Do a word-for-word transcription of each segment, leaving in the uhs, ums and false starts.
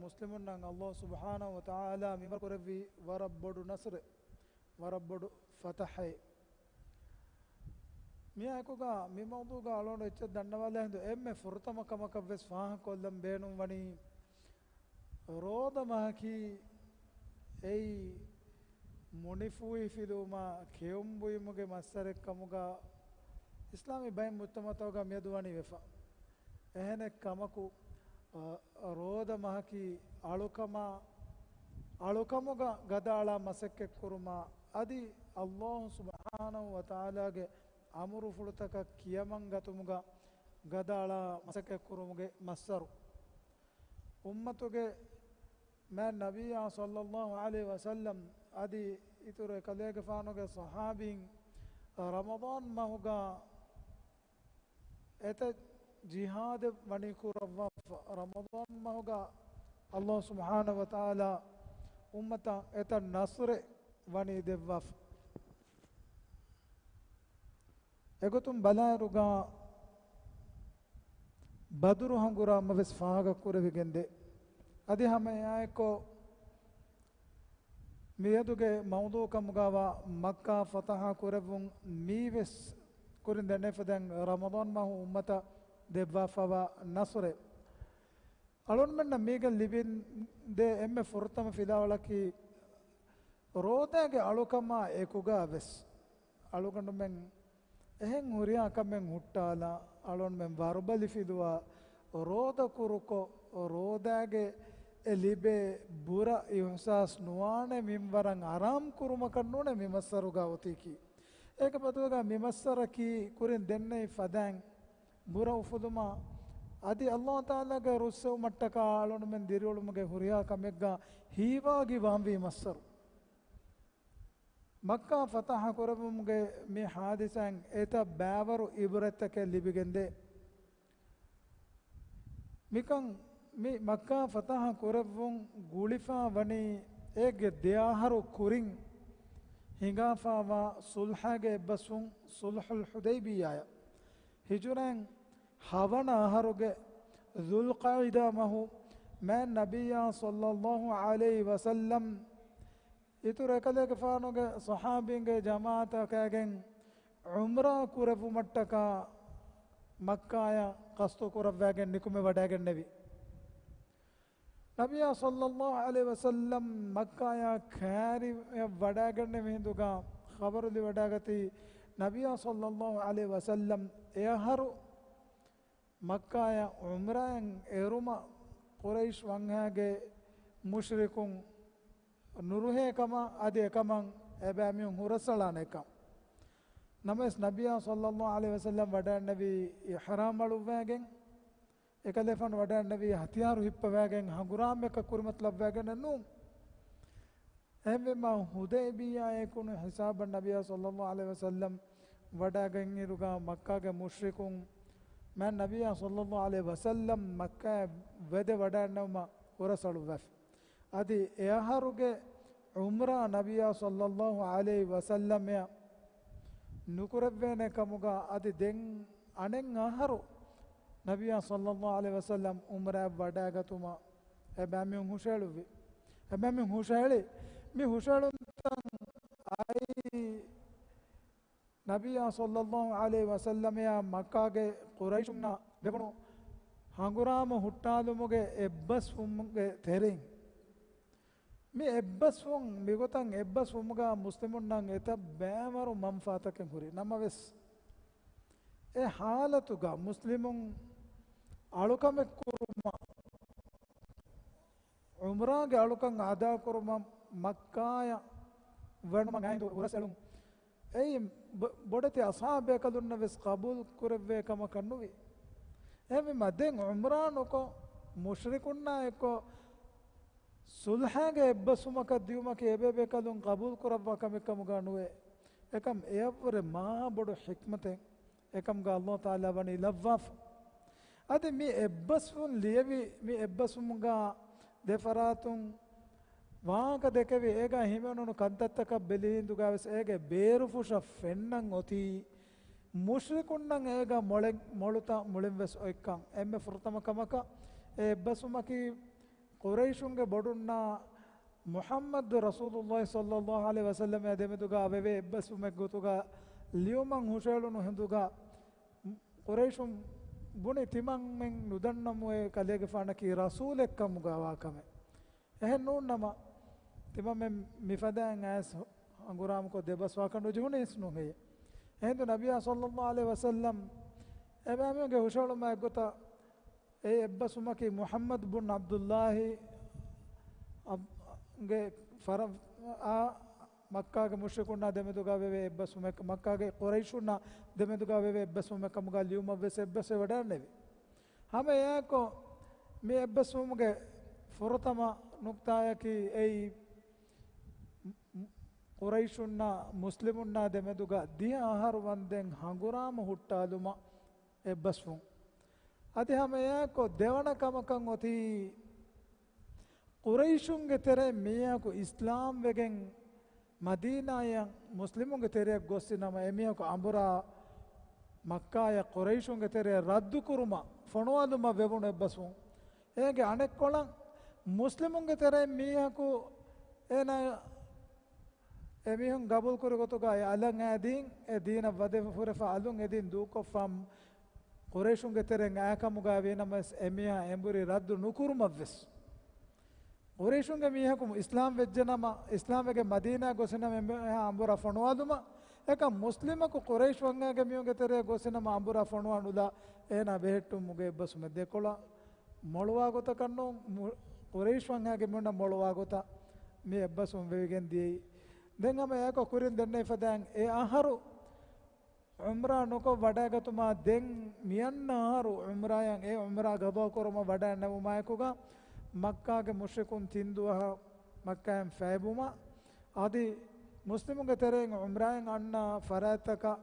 މުސްލިމުންނަށް ﷲ ސުބްޙާނަހޫ ވަތަޢާލާ މި މަރުކުރެއްވި ވަރަށް ބޮޑު ނަޞްރެއް، ވަރަށް ބޮޑު ފަތަޙެއް. މިއާއެކުގަ މި މައުޟޫޢުގަ އަޅުގަނޑު އެއްޗެއް ދަންނަވާލާ ހިނދު އެންމެ ފުރަތަމަ ކަމަކަށް ވެސް ފާހަގަކޮށްލަން ބޭނުން ވަނީ، ރޯދަ މަހަކީ އެއީ މުނިފޫހިފިލުވުމާ ކެއުންބުއިމުގެ މައްސަރެއް ކަމުގަ އިސްލާމީ ބައެއް މުޖްތަމަޢުތަކުގަ މިއަދު ވަނީ ވެފަ. އެހެނެއް ކަމަކު، އަ، ރޯދަ މަހަކީ އަޅުކަމާ، އަޅުކަމުގަ ގަދައަޅާ މަސައްކަތްކުރުމާ، އަދި ﷲ ސުބްޙާނަހޫ ވަތަޢާލާގެ އަމުރުފުޅުތަކަށް ކިޔަމަންގަތުމުގަ ގަދައަޅާ މަސައްކަތްކުރުމުގެ މައްސަރު. އުއްމަތުގެ މާތް ނަބިއްޔާ ޞައްލައްލާހު ޢަލައިހި ވަސައްލަމް އަދި އިތުރު އެކަލޭގެފާނުގެ ޞަޙާބީން ރަމަޟާން މަހުގަ އެތައް ޖިހާދެއް ވަނީ ކުރައްވާފަ. ރަމަޟާން މަހުގަ ﷲ ސުބްޙާނަހޫ ވަތަޢާލާ އުއްމަތަށް އެތައް ނަޞްރެއް ވަނީ ދެއްވާފަ. އެގޮތުން ބަލާއިރުގަ ބަދުރު ހަނގުރާމަ ވެސް ފާހަގަ ކުރެވިގެންދޭ. އަދި ހަމަ އެއާއެއްކޮށް، މިއަދުގެ މައުޟޫޢު ކަމުގައިވާ މައްކާ ފަތަޙަ ކުރެއްވުން މީވެސް ކުރިން ދެންނެވިފަދައިން ރަމަޟާން މަހު އުއްމަތަށް ދެއްވާފައިވާ ނަޞްރެއް. އަޅުންމެންނަށް މީގަ ލިބިން ދޭ އެންމެ ފުރަތަމަ ފިލާވަޅަކީ، ރޯދައިގެ އަޅުކަމާ އެކުގަ ވެސް އަޅުގަނޑުމެން އެހެން ހުރިހާ ކަމެއް ހުއްޓާލާ، އަޅުންމެން ވަރުބަލި ފިލުވާ، ރޯދަ ކުރުކޮށް، ރޯދައިގެ އެ ލިބޭ ބުރަ އިޙްސާސް ނުވާނެ މިންވަރަށް އަރާމް ކުރުމަކަށް ނޫނޭ މި މައްސަރުގަ އޮތީކީ. އޭގެ ބަދަލުގަ މި މައްސަރަކީ ކުރިން ދެންނެވި ފަދައިން ބުރަ އުފުލުމާ، އަދި ﷲ ތަޢާލާގެ ރުއްސެވުމަށްޓަކާ އަޅުންމެން ދިރިއުޅުމުގެ ހުރިހާ ކަމެއްގަ ހީވާގި ވާންވީ މައްސަރު. މައްކާ ފަތަޙަ ކުރެއްވުމުގެ މި ޙާދިސާއިން އެތައް ބައިވަރު އިބްރަތްތަކެއް ލިބިގެންދޭ. މިކަން މި މައްކާ ފަތަޙަ ކުރެއްވުން ގުޅިފާ ވަނީ އޭގެ ދެ އަހަރު ކުރިން ހިނގާފާވާ ޞުލްޙާގެ އެއްބަސްވުން ޞުލްޙުލް ޙުދައިބިއްޔާއަށް. ހިޖުރައިން ހަވަނަ އަހަރުގެ ޛުލްޤަޢިދާ މަހު މާތް ނަބިއްޔާ ޞައްލައްލާހު ޢަލައިހި ވަސައްލަމް އިތުރު އެކަލޭގެފާނުގެ ޞަޙާބީންގެ ޖަމާޢަތަކާގެން ޢުމްރާ ކުރެއްވުމަށްޓަކާ މައްކާއަށް ޤަޞްދު ކުރައްވާގެން ނިކުމެވަޑައިގެންނެވި. ނަބިއްޔާ ޞައްލައްލާހު ޢަލައިހި ވަސައްލަމް މައްކާއާ ކައިރިއަށް ވަޑައިގެންނެވި ހިނދުގަ ޚަބަރު ލިވަޑައިގަތީ، ނަބިއްޔާ ޞައްލައްލާހު ޢަލައިހި ވަސައްލަމް އެއަހަރު މައްކާއަށް ޢުމްރާއަށް އެރުމަށް ޤުރައިޝް ވަންހާގެ މުޝްރިކުން ނުރުހޭ ކަމަށް އަދި އެކަމަށް އެބައިމީހުން ހުރަސްއަޅާނެ ކަން. ނަމަވެސް ނަބިއްޔާ ޞައްލައްލާހު ޢަލައިހި ވަސައްލަމް ވަޑައިންނެވީ އިޙްރާމް އަޅުއްވައިގެން، އެކަލޭފާނު ވަޑައިންނެވީ ހަތިޔާރު ހިއްޕަވައިގެން ހަނގުރާމައަކަށް ކުރިމަތިލައްވައިގެންނެއް ނޫން. އެހެންވީމާ ހުދައިބިއްޔާއެކު ހިސާބަށް ނަބިއްޔާ ޞައްލައްލާހު ޢަލައިހި ވަސައްލަމް ވަޑައިގެންއިރުގަ މައްކާގެ މުޝްރިކުން މާތް ނަބިއްޔާ ޞައްލައްލާހު ޢަލައިހި ވަސައްލަމް މައްކާއަށް ވެދެ ވަޑައިންނެވުމަށް ހުރަސްއަޅުއްވައިފި. އަދި އެއަހަރުގެ ޢުމްރާ ނަބިއްޔާ ޞައްލައްލާހު ޢަލައިހި ވަސައްލަމްއަށް ނުކުރެއްވޭނެ ކަމުގަ އަދި ދެން އަނެއް އަހަރު ނަބިއްޔާ ޞައްލައްލާހު ޢަލައިހި ވަސައްލަމް ޢުމްރާއަށް ވަޑައިގަތުމަށް އެބައިމީހުން ހުށަހެޅުއްވި. އެބައިމީހުން ހުށަހެޅި، މި ހުށަހެޅުންތައް އައީ ނަބިއްޔާ ޞައްލައްލާހު ޢަލައިހި ވަސައްލަމްއާ މައްކާގެ ޤުރައިޝުންނާ ވެވުނު ހަނގުރާމަ ހުއްޓާލުމުގެ އެއްބަސްވުމުގެ ތެރެއިން. މި އެއްބަސްވުން، މިގޮތަށް އެއްބަސްވުމުގަ މުސްލިމުންނަށް އެތައް ބައިވަރު މަންފާތަކެއް ހުރި ނަމަވެސް، އެ ޙާލަތުގަ މުސްލިމުން އަޅުކަމެއް ކުރުމަށް، ޢުމްރާގެ އަޅުކަން އަދާކުރުމަށް މައްކާއަށް ވަނުމަށް އައިދު ހުރަސްއެޅުން އެއީ ބޮ-، ބޮޑެތި އަޞްޙާބުބޭކަލުންނަށް ވެސް ޤަބޫލު ކުރެއްވޭ ކަމަކަށް ނުވި. އެހެންވީމާ ދެން ޢުމްރާ ނުކޮށް، މުޝްރިކުންނާ އެއްކޮށް، ޞުލްޙާގެ އެއްބަސްވުމަކަށް ދިއުމަކީ އެބޭބޭކަލުން ޤަބޫލު ކުރައްވާ ކަމެއް ކަމުގަ ނުވޭ. އެކަމް އެޔަށްވުރެ މާ ބޮޑު ޙިކްމަތެއް އެކަމުގަ ﷲ ތަޢާލާ ވަނީ ލައްވާފަ. އަދި މި އެއްބަސްވުން ލިޔެވި، މި އެއްބަސްވުމުގަ ދެ ފަރާތުން ވާހަކަ ދެކެވި، އޭގަ ހިމެނުނު ކަންތައްތަކަށް ބެލި ހިނދުގަ ވެސް އޭގެ ބޭރުފުށަށް ފެންނަން އޮތީ މުޝްރިކުންނަށް އޭގަ މޮޅެ-، މޮޅުތައް މުޅިން ވެސް އޮތްކަން. އެންމެ ފުރަތަމަ ކަމަކަށް އެ އެއްބަސްވުމަކީ ޤުރައިޝުންގެ ބޮޑުންނާ މުޙައްމަދު ރަސޫލުﷲ ޞައްލަﷲ ޢަލައިހި ވަސައްލަމާ ދެމެދުގާ ވެވޭ އެއްބަސްވުމެއްގޮތުގަ ލިޔުމަށް ހުށައެޅުނު ހިނދުގަ، ޤުރައިޝުން ބުނި ތިމަންމެން ނުދަންނަމު އެ ކަލޭގެފާނަކީ ރަސޫލެއްކަމުގައިވާ ކަމެއް. އެހެން ނޫންނަމަ، ތިމަންމެން މިފަދައިން އައިސް ހަނގުރާމަކޮށް ދެބަސްވާކަށް ނުޖެހުނީސް ނޫން ހެއްޔެ؟ އެހިނދު ނަބިއްޔާ ޞައްލަﷲ ޢަލައިހި ވަސައްލަމް އެބައިމީހުންގެ ހުށައެޅުމާ އެއްގޮތަށް އެ އެއްބަސްވުމަކީ މުޙައްމަދު ބުން ޢަބްދުﷲ އަބް-، ގެ ފަރަ-، އާ، މައްކާގެ މުޝްރިކުންނާ ދެމެދުގަ ވެވޭ އެއްބަސްވުމެއް، މައްކާގެ ޤުރައިޝުންނާ ދެމެދުގަ ވެވޭ އެއްބަސްވުމެއް ކަމުގަ ލިޔުމަށް ވެސް އެއްބަސްވެވަޑައިގަންނެވި. ހަމަ އެއާއެކު މި އެއްބަސްވުމުގެ ފުރަތަމަ ނުކްތާއަކީ އެއީ، ޤުރައިޝުންނާ މުސްލިމުންނާ ދެމެދުގަ ދިހަ އަހަރު ވަންދެން ހަނގުރާމަ ހުއްޓާލުމަށް އެއްބަސްވުން. އަދި ހަމައެއާއެކު ދެވަނަ ކަމަކަށް އޮތީ، ޤުރައިޝުންގެ ތެރެއިން މީހަކު އިސްލާމް ވެގެން މަދީނާއަށް މުސްލިމުންގެ ތެރެއަށް ގޮއްސިނަމަ، އެމީހަކު އަނބުރާ މައްކާއަށް ޤުރައިޝުންގެ ތެރެއަށް ރައްދުކުރުމަށް ފޮނުވާލުމަށް ވެވުނު އެއްބަސްވުން. އޭގެ އަނެއްކޮޅަށް މުސްލިމުންގެ ތެރެއިން މީހަކު އޭނާ އެމީހުން ގަބޫލުކުރި ގޮތުގައި އަލަށް އައިދީން، އެ ދީނަށް ވަދެފަ ހުރެފަ އަލުން އެ ދީން ދޫކޮށްފަ ޤުރައިޝުންގެ ތެރެއިން އައިކަމުގައި ވީނަމަވެސް، އެމީހާ އެނބުރި ރައްދު ނުކުރުމަށްވެސް. ޤުރައިޝުންގެ މީހަކު އިސްލާމް ވެއްޖެނަމަ، އިސްލާމް ވެގެން މަދީނާ ގޮސްނަމަ އެމީހާ އަނބުރާ ފޮނުވާލުމަށް، އެކަމް މުސްލިމަކު ޤުރައިޝް ވަންހައިގެ މީހުންގެ ތެރެއަށް ގޮސްނަމަ އަނބުރާ ފޮނުވާ ނުލާ، އޭނާ ބެހެއްޓުމުގެ އެއްބަސްވުމެއް ދެކޮޅަށް މޮޅުވާ ގޮތަކަށް ނޫން، މު-، ޤުރައިޝް ވަންހައިގެ މީހުންނަށް މޮޅުވާ ގޮތަށް މި އެއްބަސްވުން ވެވިގެން ދިޔައީ. ދެން ހަމަ އެއާއެކު ކުރިން ދެންނެވި ފަދައިން އެ އަހަރު ޢުމްރާ ނުކޮށް ވަޑައިގަތުމާ ދެން މިއަންނަ އަހަރު ޢުމްރާއަށް އެ ޢުމްރާ ގަޟާ ކުރުމަށް ވަޑައިނެވުމާއެކުގަ މައްކާގެ މުޝްރިކުން ތިން ދުވަހަށް މައްކާއިން ފައިބުމަށް އަދި މުސްލިމުންގެ ތެރެއިން ޢުމްރާއިން އަންނަ ފަރާތްތަކަށް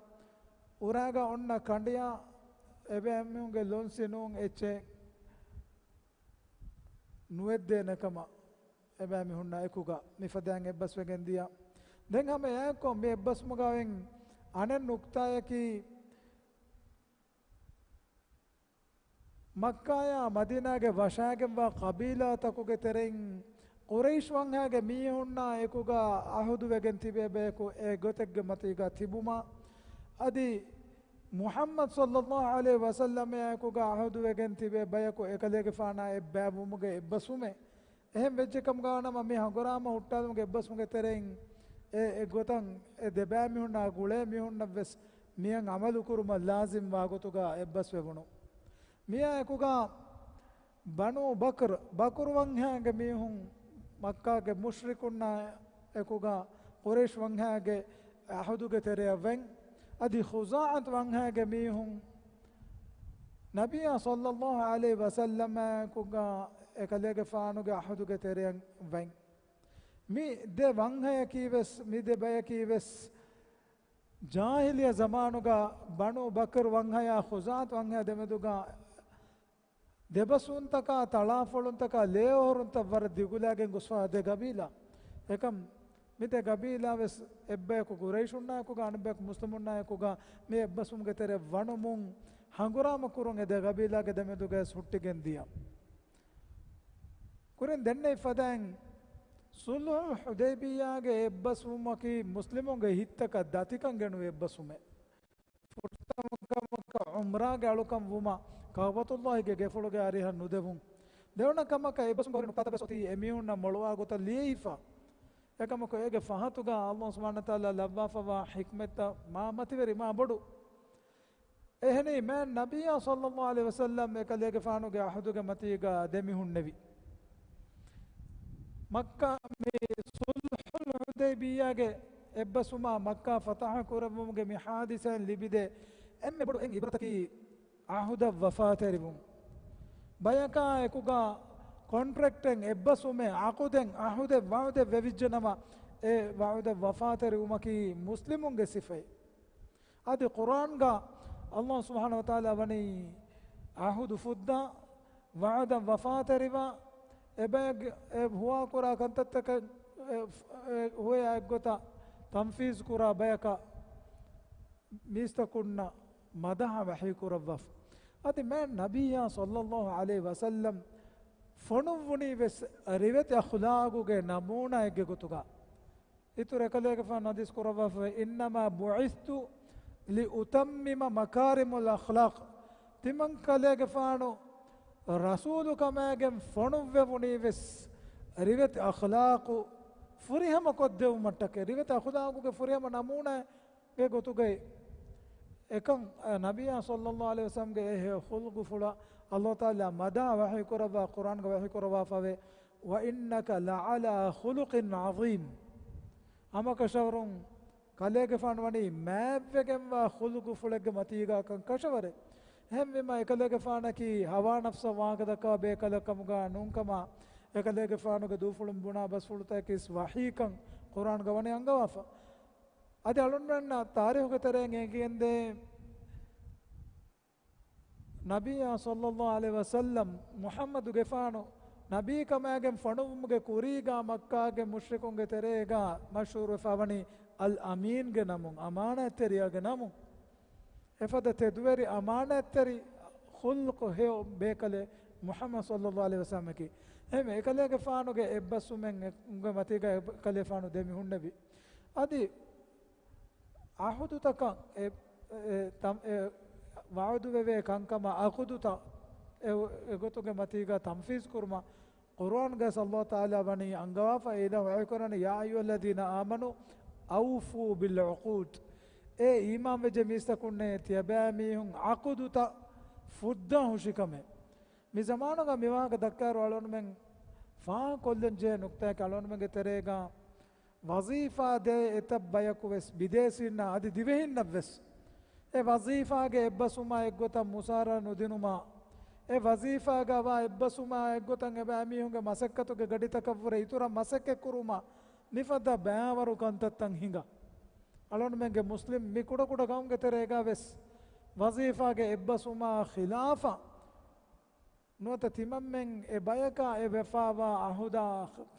އުރާގަ އޮންނަ ކަނޑިއަށް އެބައިމީހުންގެ ލޮންސި ނޫން އެއްޗެއް ނުވެއްދޭނެ ކަމަށް އެބައިމީހުންނާ އެކުގަ މިފަދައިން އެއްބަސްވެގެން ދިޔަ. ދެން ހަމަ އެއާއެކު މި އެއްބަސްވުމުގަ އޮތް އަނެއް ނުކްތާއަކީ، މައްކާޔާ މަދީނާގެ ވަށާގެންވާ ޤަބީލާތަކުގެ ތެރެއިން ޤުރައިޝް ވަންހައިގެ މީހުންނާ އެކުގަ ޢަހުދުވެގެން ތިބޭ ބަޔަކު އެ ގޮތެއްގެ މަތީގަ ތިބުމަށް އަދި މުޙައްމަދު ޞައްލައްލާހު ޢަލައިހި ވަސައްލަމާ އެކުގަ ޢަހުދުވެގެން ތިބޭ ބަޔަކު އެކަލޭގެފާނާ އެއްބައިވުމުގެ އެއްބަސްވުމެއް. އެހެން ވެއްޖެ ކަމުގަ ނަމަ މި ހަނގުރާމަ ހުއްޓާލުމުގެ އެއްބަސްވުމުގެ ތެރެއިން އެ އެއްގޮތަށް އެ ދެބައިމީހުންނާ ގުޅޭ މީހުންނަށްވެސް މިއަށް ޢަމަލު ކުރުމަށް ލާޒިމް ވާގޮތުގަ އެއްބަސްވެވުނު. މިއާ އެކުގަ ބަނޫ ބަކްރު، ބަކުރު ވަންހައިގެ މީހުން މައްކާގެ މުޝްރިކުންނާ އެކުގަ ޤުރައިޝް ވަންހައިގެ ޢަހުދުގެ ތެރެއަށް ވެން، އަދި ޚުޒާޢަތު ވަންހައިގެ މީހުން ނަބިއްޔާ ޞައްލައްލާހު ޢަލައިހި ވަސައްލަމާއެކުގަ އެކަލޭގެފާނުގެ ޢަހުދުގެ ތެރެއަށް ވެން. މި ދެ ވަންހަޔަކީވެސް، މި ދެ ބަޔަކީވެސް، ޖާހިލިއްޔަ ޒަމާނުގަ ބަނޫ ބަކްރު ވަންހަޔާ ޚުޒާޢަތު ވަންހަޔާ ދެމެދުގަ ދެބަސްވުންތަކާ، ތަޅާފޮޅުންތަކާ، ލޭއޮހޮރުންތައް ވަރަށް ދިގުލާގެން ގޮސްފަ ދެ ގަބީލާ. އެކަމް މި ދެ ގަބީލާވެސް އެއްބަޔަކު ޤުރައިޝުންނާއެކުގަ އަނެއްބަޔަކު މުސްލިމުންނާއެކުގަ މި އެއްބަސްވުމުގެ ތެރެއަށް ވަނުމުން ހަނގުރާމަ ކުރުން އެ ދެ ގަބީލާގެ ދެމެދުގައި ހުއްޓިގެން ދިޔަ. ކުރިން ދެންނެވި ފަދައިން، ޞުލްޙުލް ޙުދައިބިއްޔާގެ އެއްބަސްވުމަކީ މުސްލިމުންގެ ހިތްތަކަށް ދަތިކަން ގެނުވި އެއްބަސްވުމެއް. ފުރަތަމަ ކަމަކަށް ޢުމްރާގެ އަޅުކަން ވުމަށް ކަޢުބަތުﷲގެ ގެފުޅުގެ އަރިހަށް ނުދެވުން. ދެވަނަ ކަމަކަށް އެއްބަސްވުމުގެ ނުކުތާ އެއްބަސްވުމަކީ އެމީހުންނަށް މޮޅުވާ ގޮތަށް ލިޔެފަ. އެކަމަކު އޭގެ ފަހަތުގަ ﷲ ސުބްޙާނަހޫ ވަތަޢާލާ ލައްވާފަވާ ޙިކްމަތްތައް މާ މަތިވެރި މާ ބޮޑު. އެހެނީ، މާތް ނަބިއްޔާ ޞައްލައްލާހު ޢަލައިހި ވަސައްލަމް އެކަލޭގެފާނުގެ ޢަހުދުގެ މަތީގަ ދެމިހުންނެވި. މައްކާ މި ޞުލްޙުލް ޙުދައިބިއްޔާގެ އެއްބަސްވުމާ މައްކާ ފަތަޙަ ކުރެއްވުމުގެ މި ޙާދިސާއިން ލިބިދޭ އެންމެ ބޮޑު އެއް ޢިބްރަތަކީ ޢަހުދަށް ވަފާތެރިވުން. ބަޔަކާ އެކުގަ ކޮންޓްރެކްޓެއް، އެއްބަސްވުމެއް، ޢަޤުދެއް، ޢަހުދެއް، ވަޢުދެއް ވެވިއްޖެނަމަ، އެ ވަޢުދަށް ވަފާތެރިވުމަކީ މުސްލިމުންގެ ސިފައެއް. އަދި ޤުރްއާންގަ ﷲ ސުބްޙާނަހޫ ވަތަޢާލާ ވަނީ ޢަހުދު ފުއްދާ، ވަޢުދަށް ވަފާތެރިވާ، އެބައެއްގެ އެ ހުވާކުރާ ކަންތައްތަކަށް އެ، އެ ހުވަޔާ އެއްގޮތަށް ތަންފީޒު ކުރާ ބަޔަކަށް މީސްތަކުންނަށް މަދަޙަ ވަޙީ ކުރައްވާފަ. އަދި މާތް ނަބިއްޔާ ޞައްލައްލާހު ޢަލައިހި ވަސައްލަމް ފޮނުއްވުނީ ވެސް ރިވެތި އަޚުލާގުގެ ނަމޫނާއެއްގެ ގޮތުގަ. އިތުރު އެކަލޭގެފާނު ޙަދީޘް ކުރައްވާފަ، إنما بعثت لأتمم مكارم الأخلاق. ތިމަން ކަލޭގެފާނު ރަސޫލު ކަމާގެން ފޮނުއްވެވުނީ ވެސް ރިވެތި އަޚްލާޤު ފުރިހަމަ ކޮށްދެވުމަށްޓަކައި، ރިވެތި އަޚްލާޤުގެ ފުރިހަމަ ނަމޫނާ ގެ ގޮތުގައި. އެކަން، އަ، ނަބިއްޔާ ޞައްލައްލާހު ޢަލައިހި ވަސައްލަމްގެ އެ ޚުލްޤުފުޅަށް ﷲ ތަޢާލާ މަދާ ވަޙީ ކުރައްވާ، ޤުރްއާންގަ ވަޙީ ކުރައްވާފަވޭ، وإنك لعلى خلق عظيم. ހަމަކަށަވަރުން ކަލޭގެފާނު ވަނީ މާތްވެގެންވާ ޚުލްޤުފުޅެއްގެ މަތީގާ ކަން ކަށަވަރެއް. އެހެންވީމާ، އެކަލޭގެފާނަކީ ހަވާ ނަފްސަށް ވާހަކަ ދައްކާ ބޭކަލެއް ކަމުގާ ނޫންކަމާ، އެކަލޭގެފާނުގެ ދޫފުޅުން ބުނާ ބަސްފުޅުތަކަކީ ވަޙީކަން ޤުރްއާންގަ ވަނީ އަންގަވާފަ. އަދި އަޅުންމެންނަށް ތާރީޚުގެ ތެރެއިން އެނގިގެންދޭ، ނަބިއްޔާ ޞައްލައްލާހު ޢަލައިހި ވަސައްލަމް، މުޙައްމަދުގެފާނު ނަބީކަމާގެން ފޮނުއްވުމުގެ ކުރީގާ މައްކާގެ މުޝްރިކުންގެ ތެރޭގާ މަޝްހޫރުވެފަވަނީ އަލް އަމީންގެ ނަމުން، އަމާނާތްތެރިޔާގެ ނަމުން. އެފަދަ ތެދުވެރި އަމާނާތްތެރި ޚުލްޤު ހެޔޮ ބޭކަލެއް މުޙައްމަދު ޞައްލައްލާހު ޢަލައިހި ވަސައްލަމަކީ. އެހެންވެ، އެކަލޭގެފާނުގެ އެއްބަސްވުމެއްގެ މަތީގަ އެކަލޭފާނު ދެމި ހުންނެވި. އަދި ޢަހުދުތަކަށް އެ، އެ، ތަމް-، އެ ވަޢުދުވެވޭ ކަންކަމަށް ޢަޤުދުތައް އެ، އެގޮތުގެ މަތީގަ ތަންފީޒު ކުރުމަށް ޤުރްއާންގައި ﷲ ތަޢާލާ ވަނީ އަންގަވާފަ، އެ އިލާހު ވަޙީކުރަނީ، يا أيها الذين آمنوا أوفوا بالعقود. އޭ އީމާންވެއްޖެ މީސްތަކުންނޭ، ތިޔަބައިމީހުން ޢަޤުދުތައް ފުއްދާ ހުށިކަމެއް. މި ޒަމާނުގަ މިވާހަކަ ދައްކާއިރު އަޅުގަނޑުމެން ފާހަގަކޮށްލަންޖެހޭ ނުކްތާއަކީ، އަޅުގަނޑުމެންގެ ތެރޭގަ ވަޒީފާ ދޭ އެތައް ބަޔަކު ވެސް ބިދޭސީންނަށް އަދި ދިވެހިންނަށް ވެސް އެ ވަޒީފާގެ އެއްބަސްވުމާ އެއްގޮތަށް މުސާރަ ނުދިނުމާ، އެ ވަޒީފާގަ ވާ އެއްބަސްވުމާ އެއްގޮތަށް އެބައިމީހުންގެ މަސައްކަތުގެ ގަޑިތަކަށްވުރެ އިތުރަށް މަސައްކަތްކުރުމާ މިފަދަ ބައިވަރު ކަންތައްތައް ހިނގާ. އަޅުގަނޑުމެންގެ މުސްލިމް މި ކުޑަކުޑަ ގައުމުގެ ތެރޭގަ ވެސް ވަޒީފާގެ އެއްބަސްވުމާ ޚިލާފަށް ނުވަތަ ތިމަންމެން އެ ބަޔަކާ އެ ވެފާވާ ޢަހުދާ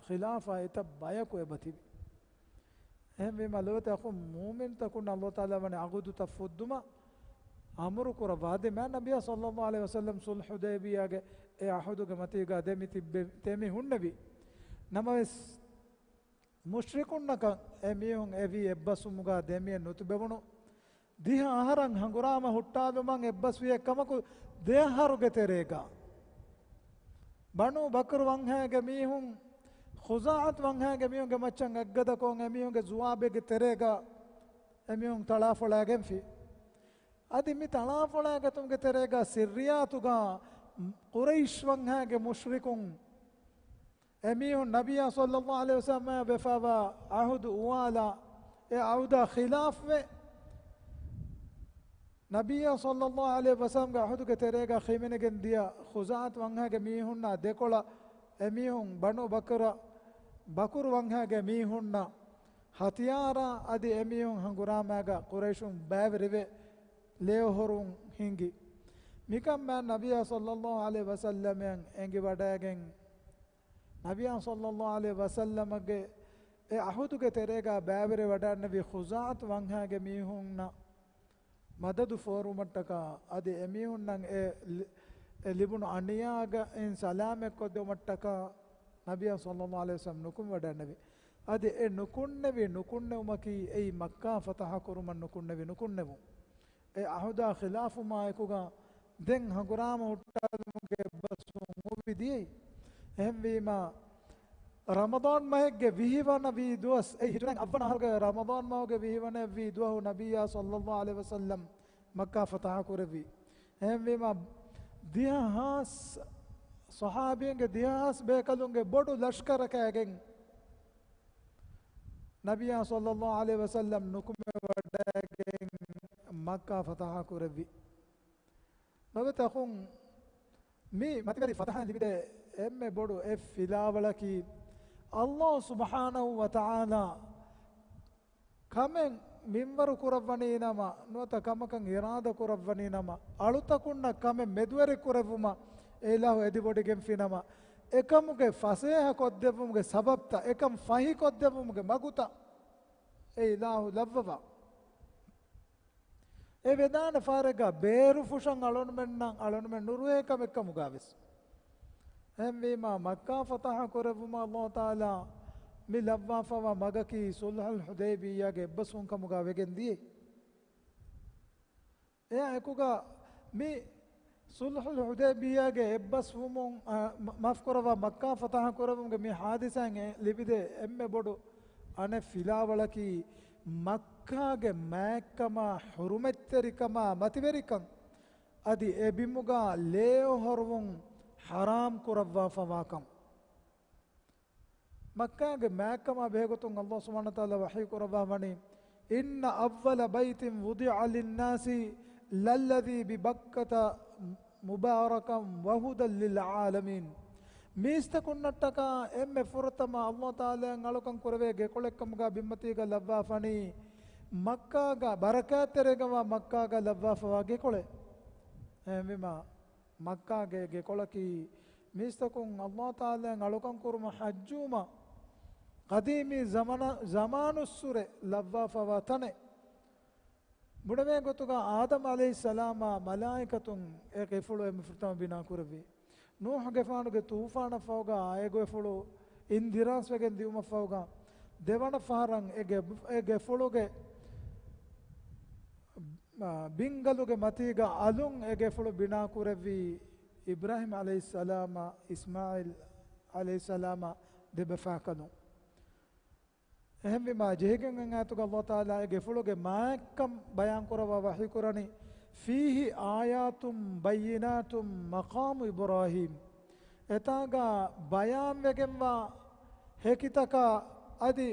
ޚިލާފަށް އެތައް ބަޔަކު އެބަތިބި. އެހެންވީމަ، ލޮބުވެތި އަޚުން، މުއުމިންތަކުން ﷲ ތަޢާލާ ވަނީ ޢަޤުދުތައް ފުއްދުމަށް އަމުރު ކުރައްވާ. އަދި މާތް ނަބިއްޔާ ޞައްލައްލާހު ޢަލައިހި ވަސައްލަމް ޞުލްޙު ޙުދައިބިއްޔާގެ އެ ޢަހުދުގެ މަތީގަ ދެމި ތިއްބެ-، ދެމި ހުންނެވި. ނަމަވެސް، މުޝްރިކުންނަކަށް އެމީހުން އެވީ އެއްބަސްވުމުގަ ދެމިއެއް ނުތިބެވުނު. ދިހަ އަހަރަށް ހަނގުރާމަ ހުއްޓާލުމަށް އެއްބަސްވި އެއްކަމަކު، ދެއަހަރުގެ ތެރޭގަ ބަނޫ ބަކުރު ވަންހައިގެ މީހުން ޚުޒާޢަތު ވަންހައިގެ މީހުންގެ މައްޗަށް އެއްގަދަކޮށް، އެމީހުންގެ ޒުވާބެއްގެ ތެރޭގަ އެމީހުން ތަޅާފޮޅައިގެންފި. އަދި މި ތަޅާފޮޅައިގަތުމުގެ ތެރޭގަ ސިއްރިއްޔާތުގަ ޤުރައިޝް ވަންހައިގެ މުޝްރިކުން އެމީހުން ނަބިއްޔާ ޞައްލައްލާހު ޢަލައިހި ވަސައްލަމާ ވެފާވާ ޢަހުދު އުވާލާ، އެ ޢަހުދާ ޚިލާފްވެ، ނަބިއްޔާ ޞައްލައްލާހު ޢަލައިހި ވަސައްލަމްގެ ޢަހުދުގެ ތެރޭގަ ޚިމެނިގެން ދިޔަ ޚުޒާޢަތު ވަންހައިގެ މީހުންނާ ދެކޮޅަށް އެމީހުން ބަނޫ ބަކުރަ، ބަކުރު ވަންހައިގެ މީހުންނަށް ހަތިޔާރާ އަދި އެމީހުން ހަނގުރާމައިގަ ޤުރައިޝުން ބައިވެރިވެ، ލޭއޮހޮރުން ހިނގި. މިކަން މާތް ނަބިއްޔާ ޞައްލައްލާހު ޢަލައިހި ވަސައްލަމަށް އެނގިވަޑައިގެން، ނަބިއްޔާ ޞައްލައްލާހު ޢަލައިހި ވަސައްލަމަގެ އެ ޢަހުދުގެ ތެރޭގަ ބައިވެރިވަޑައިގެންނެވި ޚުޒާޢަތު ވަންހައިގެ މީހުންނަށް މަދަދު ފޯރުމަށްޓަކާ، އަދި އެމީހުންނަށް އެ ލި-، އެ ލިބުނު އަނިޔާގައިން ސަލާމަތްކޮށްދެވުމަށްޓަކާ، ނަބިއްޔާ ޞައްލައްލާހު ޢަލައިހި ވަސައްލަމް ނުކުމެވަޑައިގެންނެވި. އަދި އެ ނުކުންނެވި ނުކުންނެވުމަކީ އެއީ މައްކާ ފަތަޙަ ކުރުމަށް ނުކުންނެވި ނުކުންނެވުން. އެ ޢަހުދާ ޚިލާފުމާއެކުގަ ދެން ހަނގުރާމަ ހުއްޓާލުމުގެ އެއްބަސްވުން އޮވި ދިޔައީ. އެހެންވީމާ، ރަމަޟާން މަހެއްގެ ވިހިވަނަ ވީ ދުވަސް، އެ ހިޖުރައިން އަށްވަނަ އަހަރުގެ ރަމަޟާން މަހުގެ ވިހިވަނަ ވީ ދުވަހު ނަބިއްޔާ ޞައްލައްލާހު ޢަލައިހި ވަސައްލަމް މައްކާ ފަތަޙަ ކުރެއްވި. އެހެންވީމާ، ދިހަ ހާސް ޞަޙާބީންގެ، ދިހަ ހާސް ބޭކަލުންގެ ބޮޑު ލަޝްކަރަކާގެން ނަބިއްޔާ ޞައްލައްލާހު ޢަލައިހި ވަސައްލަމް ނުކުމެވަޑައިގެން މައްކާ ފަތަޙަ ކުރެއްވި. ލޮބުވެތި އަޚުން، މި މަތިވެރި ފަތަޙަ ލިބިދޭ އެންމެ ބޮޑު އެއް ފިލާވަޅަކީ، ﷲ ސުބްޙާނަހު ވަތަޢާލާ ކަމެއް މިންވަރު ކުރައްވަނީ ނަމަ، ނުވަތަ ކަމަކަށް އިރާދަ ކުރައްވަނީ ނަމަ، އަޅުތަކުންނަށް ކަމެއް މެދުވެރި ކުރެއްވުމަށް އެ އިލާހު އެދިވޮޑިގެންފި ނަމަ، އެކަމުގެ ފަސޭހަ ކޮށްދެއްވުމުގެ ސަބަބްތައް، އެކަން ފަހި ކޮށްދެއްވުމުގެ މަގުތައް އެ އިލާހު ލައްވަވާ. އެ ވެދާނެ ފާރެއްގަ ބޭރުފުށަން އަޅުންމެންނަށް އަޅުންމެން ނުރުހޭ ކަމެއްކަމުގަ ވެސް. އެހެންވީމާ، މައްކާ ފަތަޙަ ކުރެއްވުމަށް ﷲ ތަޢާލާ މި ލައްވާފަވާ މަގަކީ ޞުލްޙުލް ޙުދައިބިއްޔާގެ އެއްބަސްވުން ކަމުގަ ވެގެން ދިޔައީ. އެއާ އެކުގަ މި ޞުލްޙުލް ޙުދައިބިއްޔާގެ އެއްބަސްވުމުން، އަ، މަ-، މާފު ކުރައްވާ، މައްކާ ފަތަޙަ ކުރެއްވުމުގެ މި ޙާދިސާއިން އެ ލިބިދޭ އެންމެ ބޮޑު އަނެއް ފިލާވަޅަކީ، މައްކާގެ މާތްކަމާ، ޙުރުމަތްތެރިކަމާ، މަތިވެރިކަން، އަދި އެ ބިމުގަ ލޭއޮހޮރުވުން ޙަރާމް ކުރައްވާފަވާކަން. މައްކާގެ މާތްކަމާ ބެހޭގޮތުން ﷲ ސުބްޙާނަހޫ ވަތަޢާލާ ވަޙީ ކުރައްވާ ވަނީ، إن أول بيت وضع للناس للذي ببكة مباركا وهدى للعالمين. މީސްތަކުންނަށްޓަކާ އެންމެ ފުރަތަމަ ﷲ ތަޢާލާއަށް އަޅުކަން ކުރެވޭ ގެކޮޅެއްކަމުގަ ބިންމަތީގަ ލައްވާފަނީ، މައްކާގަ ބަރަކާތްތެރިވެގެންވާ މައްކާގަ ލައްވާފަވާ ގެކޮޅެއް. އެހެންވީމާ، މައްކާގެ ގެކޮޅަކީ މީސްތަކުން ﷲ ތަޢާލާއަށް އަޅުކަން ކުރުމަށް ޙައްޖުވުމަށް ޤަދީމީ ޒަމަނަ-، ޒަމާނުއްސުރެ ލައްވާފަވާ ތަނެއް. ބުނެވޭ ގޮތުގަ އާދަމް ޢަލައިހިއްސަލާމާ މަލާއިކަތުން އެ ގެފުޅު އެންމެ ފުރަތަމަ ބިނާ ކުރެއްވި. ނޫޙުގެފާނުގެ ޠޫފާނަށްފަހުގަ އެ ގެފުޅު އިންދިރާސްވެގެން ދިއުމަށްފަހުގަ، ދެވަނަ ފަހަރަށް އެ ގެ-، އެ ގެފުޅުގެ ބިންގަލުގެ މަތީގަ އަލުން އެ ގެފުޅު ބިނާ ކުރެއްވީ އިބްރާހީމް ޢަލައިހިއްސަލާމާ، އިސްމާޢީލް ޢަލައިހިއްސަލާމާ ދެބަފާކަލުން. އެހެންވީމާ، ޖެހިގެން އޮތް އާޔަތުގަ ﷲ ތަޢާލާ އެ ގެފުޅުގެ މާތްކަން ބަޔާންކުރައްވާ ވަޙީކުރަނީ، فيه آيات بينات مقام إبراهيم. އެތާގަ ބަޔާންވެގެންވާ ހެކިތަކާ އަދި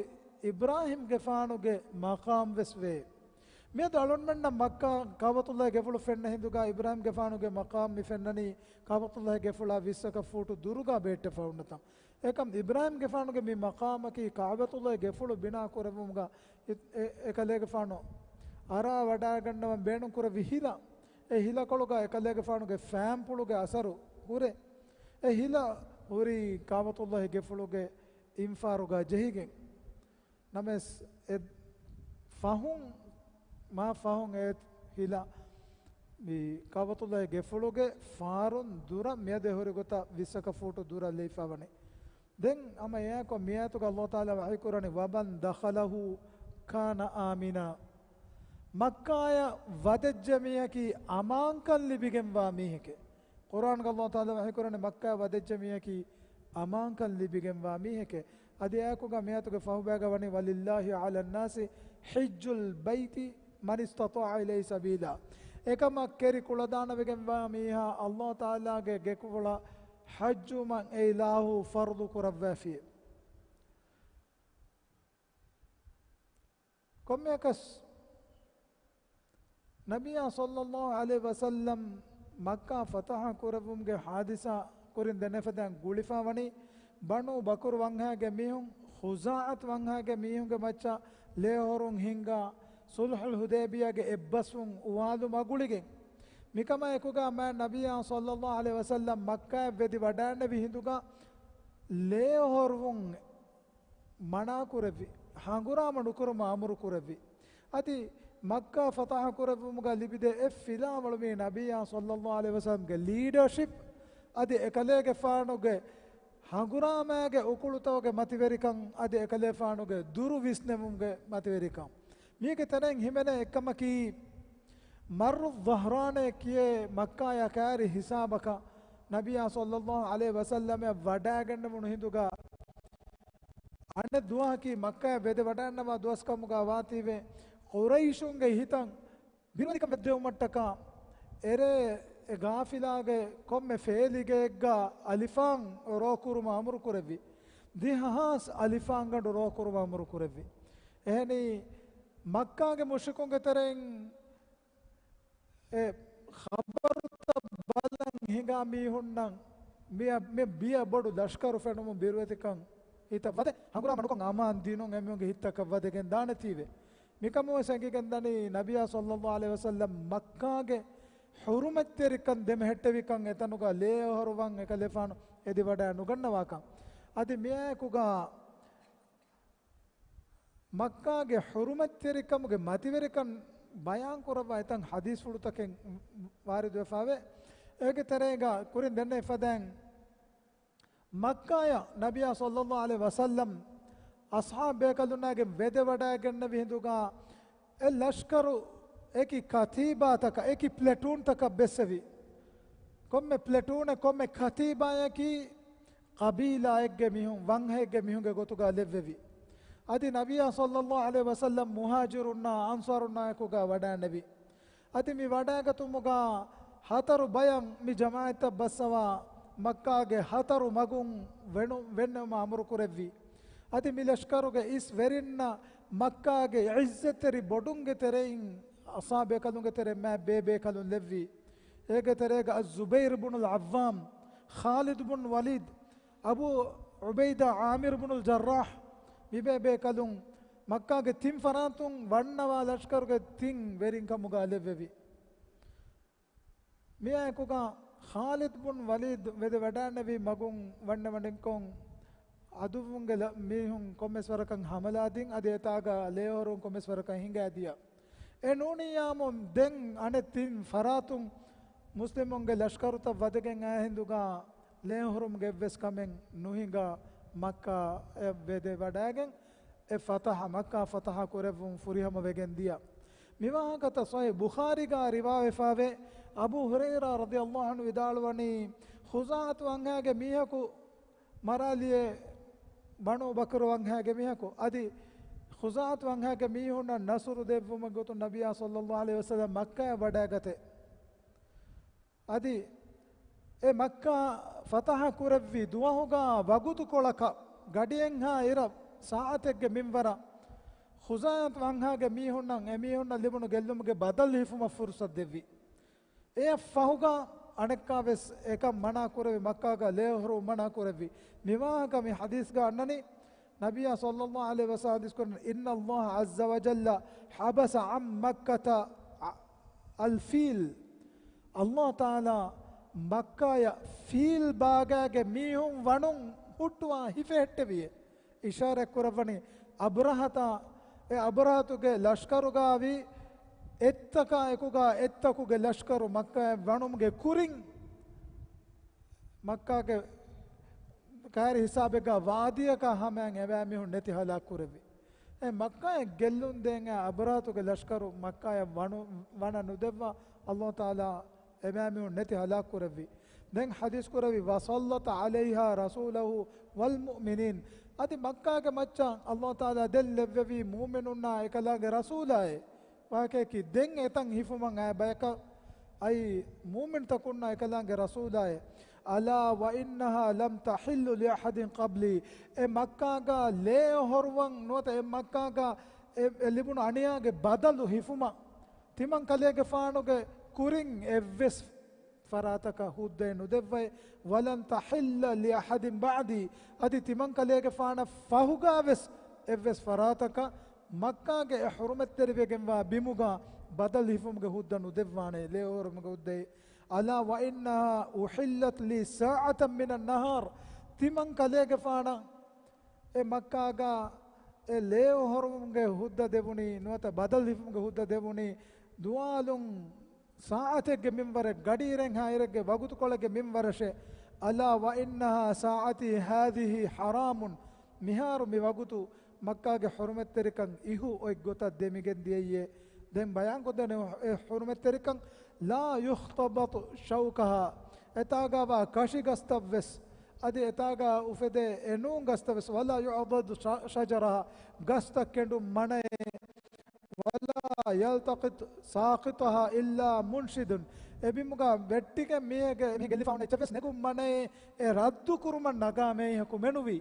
އިބްރާހީމްގެފާނުގެ މަޤާމް ވެސް ވޭ. މިއަދު އަޅުންމެންނަށް މައްކާ ކަޢުބަތުﷲގެ ގެފުޅު ފެންނަ ހިނދުގަ އިބްރާހީމްގެފާނުގެ މަޤާމް މި ފެންނަނީ ކަޢުބަތުﷲގެ ގެފުޅާ ވިއްސަކަށް ފޫޓު ދުރުގަ ބޭއްޓެފަ ހުންނަތަން. އެކަމް އިބްރާހީމްގެފާނުގެ މި މަޤާމަކީ ކަޢުބަތުﷲގެ ގެފުޅު ބިނާ ކުރެއްވުމުގަ އެ-، އެ-، އެކަލޭގެފާނު އަރާ ވަޑައިގަންނަވަން ބޭނުންކުރެއްވި ހިލަ. އެ ހިލަކޮޅުގަ އެކަލޭގެފާނުގެ ފާންޕުޅުގެ އަސަރު ހުރޭ. އެ ހިލަ ހުރީ ކަޢުބަތުﷲގެ ގެފުޅުގެ އިންފާރުގަ ޖެހިގެން. ނަމަވެސް އެ ފަހުން، މާ ފަހުން އެ ހިލަ މި ކަޢުބަތުﷲގެ ގެފުޅުގެ ފާރުން ދުރަށް މިއަދު އެ ހުރި ގޮތަށް ވިއްސަކަށް ފޫޓު ދުރަށް ލެވިފަ ވަނީ. ދެން ހަމަ އެއާއެކު މިއާޔަތުގަ ﷲ ތަޢާލާ ވަޙީކުރަނީ، ومن دخله كان آمنا. މައްކާއަށް ވަދެއްޖެ މީހަކީ އަމާންކަން ލިބިގެންވާ މީހެކޭ. ޤުރްއާންގަ ﷲ ތަޢާލާ ވަޙީކުރަނީ މައްކާއަށް ވަދެއްޖެ މީހަކީ އަމާންކަން ލިބިގެންވާ މީހެކޭ. އަދި އެއާއެކުގަ މިއާޔަތުގެ ފަހުބައިގަ ވަނީ، ولله على الناس حج البيت من استطاع إليه سبيلا. އެކަމަށް ކެރި ކުޅަދާނަވެގެންވާ މީހާ ﷲ ތަޢާލާގެ ގެކޮޅަށް ޙައްޖުވުމަށް އެ އިލާހު ފަރުޟު ކުރައްވާފި. ކޮންމެއަކަސް، ނަބިއްޔާ ޞައްލައްލާހު ޢަލައިހި ވަސައްލަމް މައްކާ ފަތަޙަ ކުރެއްވުމުގެ ޙާދިސާ ކުރިން ދެންނެފަދައިން ގުޅިފަ ވަނީ، ބަނޫ ބަކުރު ވަންހައިގެ މީހުން، ޚުޒާޢަތު ވަންހައިގެ މީހުންގެ މައްޗަށް ލޭހޮރުން ހިންގާ ޞުލްޙުލް ޙުދައިބިއްޔާގެ އެއްބަސްވުން އުވާލުމާ ގުޅިގެން. މިކަމާ އެކުގަ މާތް ނަބިއްޔާ ޞައްލައްލާހު ޢަލައިހި ވަސައްލަމް މައްކާއަށް ވެދި ވަޑައިންނެވި ހިނދުގަ ލޭހޮރުވުން މަނާކުރެއްވި، ހަނގުރާމަ ނުކުރުމަށް އަމުރު ކުރެއްވި. އަދި މައްކާ ފަތަޙަ ކުރެއްވުމުގަ ލިބިދޭ އެއް ފިލާވަޅު މީ ނަބިއްޔާ ޞައްލައްލާހު ޢަލައިހި ވަސައްލަމްގެ ލީޑަޝިޕް އަދި އެކަލޭގެފާނުގެ ހަނގުރާމައިގެ އުކުޅުތަކުގެ މަތިވެރިކަން އަދި އެކަލޭފާނުގެ ދުރު ވިސްނެވުމުގެ މަތިވެރިކަން. މީގެ ތެރެއިން ހިމެނޭ އެއްކަމަކީ، މައްރުއް ޛަހްރާނޭ ކިޔޭ މައްކާޔާ ކައިރި ހިސާބަކަށް ނަބިއްޔާ ޞައްލައްލާހު ޢަލައިހި ވަސައްލަމަށް ވަޑައިގެންނެވުނު ހިނދުގަ، އަނެއް ދުވަހަކީ މައްކާއަށް ވެދެ ވަޑައިންނަވާ ދުވަސްކަމުގަ ވާތީވެ، ޤުރައިޝުންގެ ހިތަށް ބިރުވެތިކަން ވެއްދެވުމަށްޓަކާ، އެރޭ އެ ގާފިލާގެ ކޮންމެ ފޭލިގެއެއްގަ އަލިފާން ރޯކުރުމަށް އަމުރުކުރެއްވި. ދިހަ ހާސް އަލިފާންގަނޑު ރޯކުރުމަށް އަމުރުކުރެއްވި. އެހެނީ، މައްކާގެ މުޝްރިކުންގެ ތެރެއިން އެ ޚަބަރުތައް ބަލަން ހިނގާ މީހުންނަށް މިއަ-، މި ބިޔަ ބޮޑު ލަޝްކަރު ފެނުމުން ބިރުވެތިކަން ހިތަށް ވަދެ، ހަނގުރާމަ ނުކޮށް އަމާން ދިނުން އެމީހުންގެ ހިތްތަކަށް ވަދެގެން ދާނެތީވެ. މިކަމުވެސް އެނގިގެން ދަނީ ނަބިއްޔާ ޞައްލައްލާހު ޢަލައިހި ވަސައްލަމް މައްކާގެ ޙުރުމަތްތެރިކަން ދެމެހެއްޓެވިކަން، އެތަނުގަ ލޭއޮހޮރުވަން އެކަލޭފާނު އެދިވަޑައި ނުގަންނަވާކަން. އަދި މިއާއެކުގަ މައްކާގެ ޙުރުމަތްތެރިކަމުގެ މަތިވެރިކަން ބަޔާންކުރައްވާ އެތަން ޙަދީޘްފުޅުތަކެއް ވާރިދުވެފަވޭ. އޭގެ ތެރޭގަ ކުރިން ދެންނެވި ފަދައިން، މައްކާޔަށް ނަބިޔާ ޞައްލައްލާހު ޢަލައިހި ވަސައްލަމް އަޞްޙާބު ބޭކަލުންނާގެން ވެދެވަޑައިގެންނެވި ހިނދުގަ، އެ ލަޝްކަރު އެކި ކަތީބާތަކަށް، އެކި ޕްލެޓޫންތަކަށް ބެއްސެވި. ކޮންމެ ޕްލެޓޫނެއް، ކޮންމެ ކަތީބާޔަކީ ޤަބީލާއެއްގެ މީހުން، ވަންހައެއްގެ މީހުންގެ ގޮތުގަ ލެއްވެވި. އަދި ނަބިޔާ ޞައްލައްލާހު ޢަލައިހި ވަސައްލަމް މުހާޖިރުންނާ އަންޞާރުންނާއެކުގަ ވަޑައިންނެވި. އަދި މި ވަޑައިގަތުމުގަ ހަތަރު ބަޔަށް މި ޖަމާޢަތްތައް ބައްސަވާ، މައްކާގެ ހަތަރު މަގުން ވެނު-، ވެންނެވުމަށް އަމުރު ކުރެއްވި. އަދި މި ލަޝްކަރުގެ އިސް ވެރިންނަށް މައްކާގެ ޢިއްޒަތްތެރި ބޮޑުންގެ ތެރެއިން އަޞްޙާބު ބޭކަލުންގެ ތެރެއިން މާތް ބޭ ބޭކަލުން ލެއްވި. އޭގެ ތެރޭގަ އައްޒުބައިރު ބުނުލް ޢައްވާމް، ޚާލިދު ބުން ވަލީދު، އަބޫ ޢުބައިދާ ޢާމިރު ބުނުލް ޖައްރާޙް، މި ބޭބޭކަލުން މައްކާގެ ތިން ފަރާތުން ވަންނަވާ ލަޝްކަރުގެ ތިން ވެރިން ކަމުގަ ލެއްވެވި. މިއާއެކުގަ ޚާލިދު ބުން ވަލީދު ވެދެ ވަޑައިންނެވި މަގުން ވަންނަވަނިކޮށް، ޢަދުއްވުންގެ ލަ-، މީހުން ކޮންމެސް ވަރަކަށް ހަމަލާދިން، އަދި އެތާގަ ލޭހޮރުން ކޮންމެސް ވަރަކަށް ހިނގައިދިޔަ. އެ ނޫނިއްޔާމުން ދެން އަނެއް ތިން ފަރާތުން މުސްލިމުންގެ ލަޝްކަރުތައް ވަދެގެން އައި ހިނދުގަ، ލޭހޮރުމުގެ އެއްވެސް ކަމެއް ނުހިނގާ، މައްކާ އެ ވެދެ ވަޑައިގެން، އެ ފަތަޙަ، މައްކާ ފަތަޙަ ކުރެއްވުން ފުރިހަމަ ވެގެން ދިޔަ. މިވާހަކަތައް ޞަޙީޙު ބުޚާރީގަ ރިވާވެފަވޭ. އަބޫ ހުރައިރާ ރަޟިޔައްލާހު ޢަންހު ވިދާޅުވަނީ، ޚުޒާޢަތު ވަންހާގެ މީހަކު މަރާލިއޭ ބަނޫ ބަކުރު ވަންހާގެ މީހަކު. އަދި ޚުޒާޢަތު ވަންހާގެ މީހުންނަށް ނަޞުރު ދެއްވުމުގެ ގޮތުން ނަބިއްޔާ ޞައްލައްލާހު ޢަލައިހި ވަސައްލަމް މައްކާއަށް ވަޑައިގަތޭ. އަދި އެ މައްކާ ފަތަޙަ ކުރެއްވި ދުވަހުގަ ވަގުތުކޮޅަކަށް ގަޑިއެއްހާ އިރަށް ސާޢަތެއްގެ މިންވަރަށް ޚުޒާޢަތު ވަންހާގެ މީހުންނަށް އެމީހުންނަށް ލިބުނު ގެއްލުމުގެ ބަދަލު ހިފުމަށް ފުރުޞަތު ދެއްވި. އެއަށް ފަހުގަ އަނެއްކާވެސް އެކަން މަނާ ކުރެވި، މައްކާގަ ލޭހޮރު މަނާ ކުރެއްވި. މިވާހަކަ މި ޙަދީޘްގަ އަންނަނީ، ނަބިއްޔާ ޞައްލައްލާހު ޢަލައިހި ވަސައްލަމް ޙަދީޘް ކުރަން، إن الله عز وجل حبس عن مكة الفيل. ﷲ ތަޢާލާ މައްކާޔަށް ފީލް ބާގާގެ މީހުން ވަނުން ހުއްޓުވާ ހިފެހެއްޓެވިއޭ. އިޝާރަތް ކުރައްވަނީ އަބްރަހަތާ، އެ އަބްރަހަތުގެ ލަޝްކަރުގައި އެއްތަކާ އެކުގަ އެއްތަކުގެ ލަޝްކަރު މައްކާޔަށް ވަނުމުގެ ކުރިން، މައްކާގެ ކައިރި ހިސާބެއްގަ ވާދީއަކާ ހަމަޔަށް އެބައިމީހުން ނެތި ހަލާކު ކުރެއްވި. އެ މައްކާއަށް ގެއްލުން ދޭން އަބްރަހަތުގެ ލަޝްކަރު މައްކާޔަށް ވަނު-، ވަނަ ނުދެއްވާ ﷲ ތަޢާލާ އެބައިމީހުން ނެތި ހަލާކު ކުރެއްވި. ދެން ޙަދީޘް ކުރެއްވި، وسلط عليها رسوله والمؤمنين. އަދި މައްކާގެ މައްޗަށް ﷲ ތަޢާލާ ދެން ލެއްވެވީ މުއުމިނުންނާ އެކަލާނގެ ރަސޫލާއޭ. ވާހަކައަކީ ދެން އެތަން ހިފުމަށް އައި ބަޔަކަށް އައި މުއުމިންތަކުންނާ އެކަލާނގެ ރަސޫލާއޭ. ألا وإنها لم تحل لأحد قبلي. އެ މައްކާގަ ލޭ އޮހޮރުވަން ނުވަތަ އެ މައްކާގަ އެ، އެ ލިބުނު އަނިޔާގެ ބަދަލު ހިފުމަށް ތިމަން ކަލޭގެފާނުގެ ކުރިން އެއްވެސް ފަރާތަކަށް ހުއްދައެއް ނުދެއްވައޭ. ولن تحل لأحد بعدي. އަދި ތިމަން ކަލޭގެފާނަށް ފަހުގަވެސް އެއްވެސް ފަރާތަކަށް މައްކާގެ އެ ޙުރުމަތްތެރިވެގެންވާ ބިމުގަ ބަދަލު ހިފުމުގެ ހުއްދަ ނުދެއްވާނެ، ލޭ އޮހޮރުމުގެ ހުއްދައެއް. ألا وإنها أحلت لي ساعة من النهار. ތިމަން ކަލޭގެފާނަށް އެ މައްކާގަ އެ ލޭ އޮހޮރުމުގެ ހުއްދަ ދެވުނީ، ނުވަތަ ބަދަލު ހިފުމުގެ ހުއްދަ ދެވުނީ، ދުވާލުން ސާޢަތެއްގެ މިންވަރެއް، ގަޑިއިރެއްހާ އިރެއްގެ ވަގުތުކޮޅެއްގެ މިންވަރަށޭ. ألا وإنها ساعتي هذه حرام. މިހާރު މި ވަގުތު މައްކާގެ ޙުރުމަތްތެރިކަން އިހު އޮތް ގޮތަށް ދެމިގެން ދިޔައީ. ދެން ބަޔާންކޮށްދޭނެ އެ ޙުރުމަތްތެރިކަން، لا يختبط شوكها. އެތާގަވާ ކަށި ގަސްތައްވެސް، އަދި އެތާގަ އުފެދޭ އެނޫން ގަސްތައްވެސް، ولا يعضد ش-، شجرها، ގަސްތައް ކެނޑުން މަނައޭ. ولا يلتقط ساقطها إلا منشد. އެ ބިމުގަ ވެއްޓިގެން މީހެއްގެ މީހެއް ގެއްލިފަ އޮންނަ އެއްޗެއްވެސް ނެގުން މަނައޭ، އެ ރައްދު ކުރުމަށް ނަގާ މީހަކު މެނުވީ.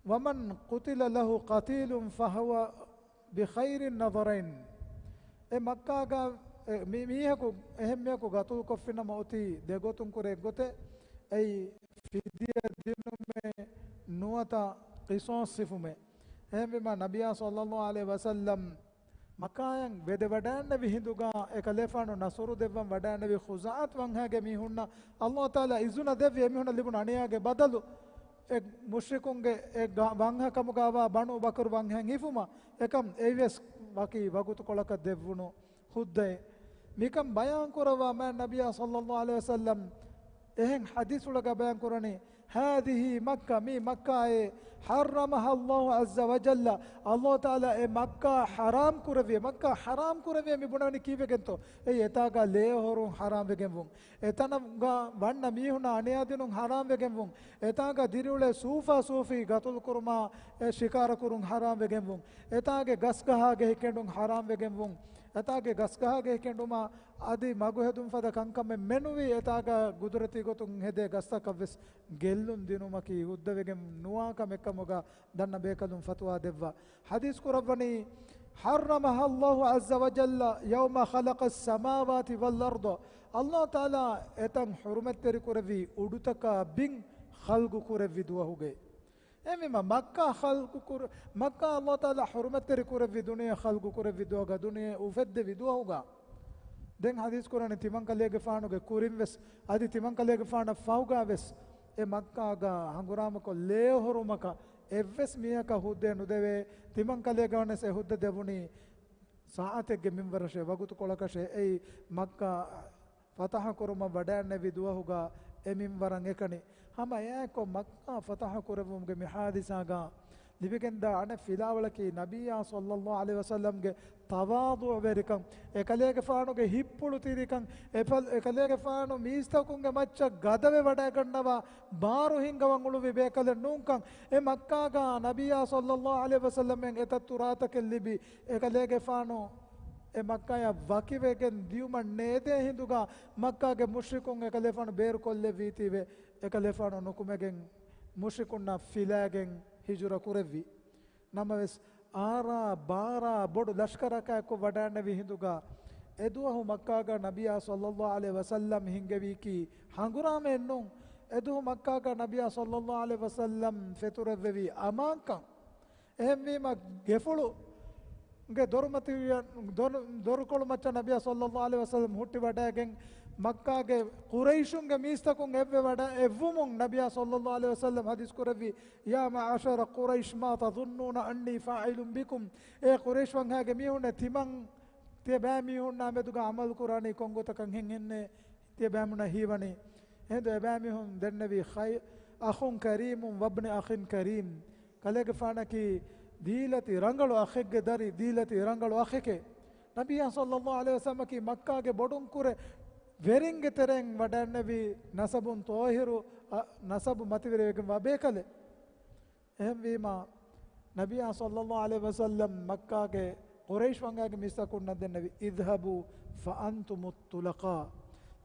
ومن قتل له قتيل فهو بخير النظرين. އެ މައްކާގަ އެ މި-، މީހަކު، އެހެން މީހަކު ގަތުލުކޮށްފިނަމަ އޮތީ ދެގޮތުން ކުރެ އެއްގޮތެއް، އެއީ ފިދިޔަ ދިނުމެއް ނުވަތަ ޤިޞާޞް ހިފުމެއް. އެހެންވީމާ، ނަބިއްޔާ ޞައްލައްލާހު ޢަލައިހި ވަސައްލަމް މައްކާއަށް ވެދެވަޑައިންނެވި ހިނދުގަ އެކަލޭފާނު ނަޞްރު ދެއްވަން ވަޑައިންނެވި ޚުޒާޢަތު ވަންހާގެ މީހުންނަށް ﷲ ތަޢާލާ އިޒުނަ ދެއްވި އެމީހުންނަށް ލިބުނު އަނިޔާގެ ބަދަލު، އެ މުޝްރިކުންގެ އެ ގަ-، ވަންހަ ކަމުގައިވާ ބަނޫ ބަކުރު ވަންހައިން ހިފުމަށް، އެކަން އެއީވެސް ވަކި ވަގުތުކޮޅަކަށް ދެއްވުނު ހުއްދައެއް. މިކަން ބަޔާންކުރައްވާ މާތް ނަބިއްޔާ ޞައްލައްލާހު ޢަލައިހި ވަސައްލަމް އެހެން ޙަދީޘްފުޅެއްގަ ބަޔާންކުރަނީ، هذه مكة، މީ މައްކާއޭ، حرمها الله عز وجل، ﷲ ތަޢާލާ އެ މައްކާ ޙަރާމް ކުރެއްވި، މައްކާ ޙަރާމް ކުރެއްވި މި ބުނަނީ ކީއްވެގެންތޯ؟ އެއީ އެތާގަ ލޭހޮރުން ޙަރާމް ވެގެންވުން، އެތަނުގަ ވަންނަ މީހުންނާ އަނިޔާދިނުން ޙަރާމް ވެގެންވުން، އެތާގަ ދިރިއުޅޭ ސޫފާ ސޫފީ ގަތުލު ކުރުމާ އެ ޝިކާރަ ކުރުން ޙަރާމް ވެގެންވުން، އެތާގެ ގަސްގަހާގެ ހިކެނޑުން ޙަރާމް ވެގެންވުން، އެތާގެ ގަސްގަހާގެ ހިކެނޑުމާ އަދި މަގު ހެދުން ފަދަ ކަންކަމެއް މެނުވީ އެތާގަ ގުދުރަތީ ގޮތުން ހެދޭ ގަސްތަކަށްވެސް ގެއްލުން ދިނުމަކީ ހުއްދަވެގެން ނުވާ ކަމެއްކަމުގަ ދަންނަ ބޭކަލުން ފަތުވާ ދެއްވާ. ޙަދީޘް ކުރައްވަނީ، حرمها الله عز وجل يوم خلق السماوات والأرض. ﷲ ތަޢާލާ އެތަން ޙުރުމަތްތެރި ކުރެއްވީ އުޑުތަކާ ބިން ޚަލްޤު ކުރެއްވި ދުވަހުގައި. އެހެންވީމަ މައްކާ ޚަލްޤު ކުރ-، މައްކާ ﷲ ތަޢާލާ ޙުރުމަތްތެރި ކުރެއްވި ދުނިޔެ ޚަލްޤު ކުރެއްވި ދުވަހުގަ ދުނިޔެ އުފެއްދެވި ދުވަހުގަ. ދެން ޙަދީޘް ކުރަނީ ތިމަންކަލޭގެފާނުގެ ކުރިންވެސް އަދި ތިމަންކަލޭގެފާނަށް ފަހުގަވެސް އެ މައްކާގަ ހަނގުރާމަކޮށް ލޭހޮރުމަކަށް އެއްވެސް މީހަކަށް ހުއްދައެއް ނުދެވޭ. ތިމަންކަލޭގަވަނަސް އެ ހުއްދަ ދެވުނީ ސާޢަތެއްގެ މިންވަރަށޭ، ވަގުތުކޮޅަކަށޭ. އެއީ މައްކާ ފަތަޙަ ކުރުމަށް ވަޑައިންނެވި ދުވަހުގަ އެ މިންވަރަށް އެކަނި. ހަމަ އެއާއެކު މައްކާ ފަތަޙަ ކުރެއްވުމުގެ މި ޙާދިސާގަ ލިބިގެންދާ އަނެއް ފިލާވަޅަކީ ނަބިއްޔާ ޞައްލައްލާހު ޢަލައިހި ވަސައްލަމްގެ ތަވާޟުޢުވެރިކަން، އެކަލޭގެފާނުގެ ހިތްޕުޅު ތިރިކަން، އެކަލޭގެފާނު މީސްތަކުންގެ މައްޗަށް ގަދަވެ ވަޑައިގަންނަވާ ބާރު ހިންގަވަން އުޅުއްވި ބޭކަލެއް ނޫންކަން، އެ މައްކާގަ ނަބިއްޔާ ޞައްލައްލާހު ޢަލައިހި ވަސައްލަމް އެތައް ތުރާތަކެއް ލިބި، އެކަލޭގެފާނު އެ މައްކާޔަށް ވަކިވެގެން ދިޔުމަށް ނޭދޭ ހިނދުގަ މައްކާގެ މުޝްރިކުން އެކަލޭފާނު ބޭރުކޮށްލެއްވީތީވެ، އެކަލޭފާނު ނުކުމެގެން މުޝްރިކުންނާ ފިލާގެން ހިޖުރަ ކުރެއްވި. ނަމަވެސް، އާރާ ބާރާ ބޮޑު ލަޝްކަރަކާއެކު ވަޑައިންނެވި ހިނދުގަ، އެދުވަހު މައްކާގަ ނަބިއްޔާ ޞައްލައްލާހު ޢަލައިހި ވަސައްލަމް ހިންގެވީކީ ހަނގުރާމައެއް ނޫން. އެދުވަހު މައްކާގަ ނަބިއްޔާ ޞައްލައްލާހު ޢަލައިހި ވަސައްލަމް ފެތުރެއްވެވީ އަމާންކަން. އެހެންވީމަ، ގެފުޅު ގެ ދޮރުމަތި-، ދޮރު-، ދޮރުކޮޅު މައްޗަށް ނަބިއްޔާ ޞައްލައްލާހު ޢަލައިހި ވަސައްލަމް ހުއްޓި ވަޑައިގެން، މައްކާގެ ޤުރައިޝުންގެ މީސްތަކުން އެއްވެ ވަޑަ-، އެއްވުމުން ނަބިއްޔާ ޞައްލައްލާހު ޢަލައިހި ވަސައްލަމް ޙަދީޘް ކުރެއްވި، يا معشر قريش ما تظنون أني فاعل بكم. އޭ ޤުރައިޝް ވަންހާގެ މީހުންނޭ، ތިމަން ތިޔަބައިމީހުންނާ މެދުގަ ޢަމަލު ކުރާނީ ކޮންގޮތަކަށް ހެން ހެންނޭ؟ ތިޔަބައިމީހުންނަށް ހީވަނީ. އެހިނދު އެބައިމީހުން ދެންނެވީ، خير أخ كريم وابن أخ كريم. ކަލޭގެފާނަކީ ދީލަތި ރަނގަޅު އަޚެއްގެ ދަރި، ދީލަތި ރަނގަޅު އަޚެކޭ. ނަބިއްޔާ ޞައްލައްލާހު ޢަލައިހި ވަސައްލަމަކީ މައްކާގެ ބޮޑުން ކުރެ ވެރިންގެ ތެރެއިން ވަޑައިންނެވި ނަސަބުން ޠާހިރު، އަ، ނަސަބު މަތިވެރިވެގެންވާ ބޭކަލެއް. އެހެންވީމާ، ނަބިއްޔާ ޞައްލައްލާހު ޢަލައިހި ވަސައްލަމް މައްކާގެ ޤުރައިޝް ވަންހާގެ މީސްތަކުންނަށް ދެންނެވި، اذهبوا فأنتم الطلقاء.